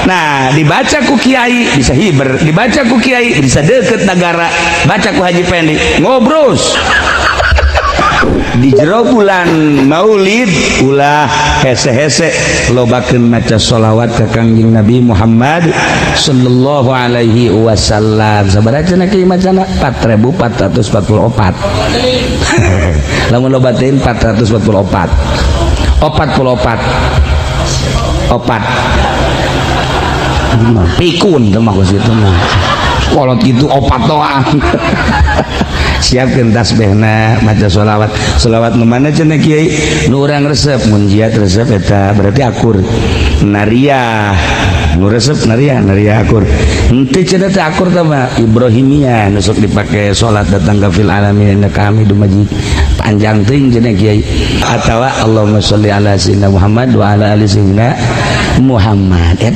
Nah, dibaca ku kiai bisa hiber, dibaca ku kiai bisa deket negara, baca ku Haji Pendi ngobrol di jero bulan Maulid. Ulah hese-hese, lobakeun maca sholawat ka Kangjeng Nabi Muhammad sallallahu alaihi wasallam. Sabaraha cenah kieu macana? 4444. Lamun loba teuing 444, 44 opat. Pikun teh mah situ mah, kolot gitu opat doang. Siapkan tasbihna, maca sholawat. Sholawat nu mana cenah, kiai, nu urang resep? Munjiat resep, eta berarti akur. Nariah nu resep, nariah, nariah akur henteu cenah teh? Akur teh mah Ibrahimiyah, nu sok dipake salat datang ke fil alamin innaka Hamidum Majid, panjang teuing cenah, kiai. Atawa Allahumma sholli ala sayyidina Muhammad wa ala ali sayyidina Muhammad, eta.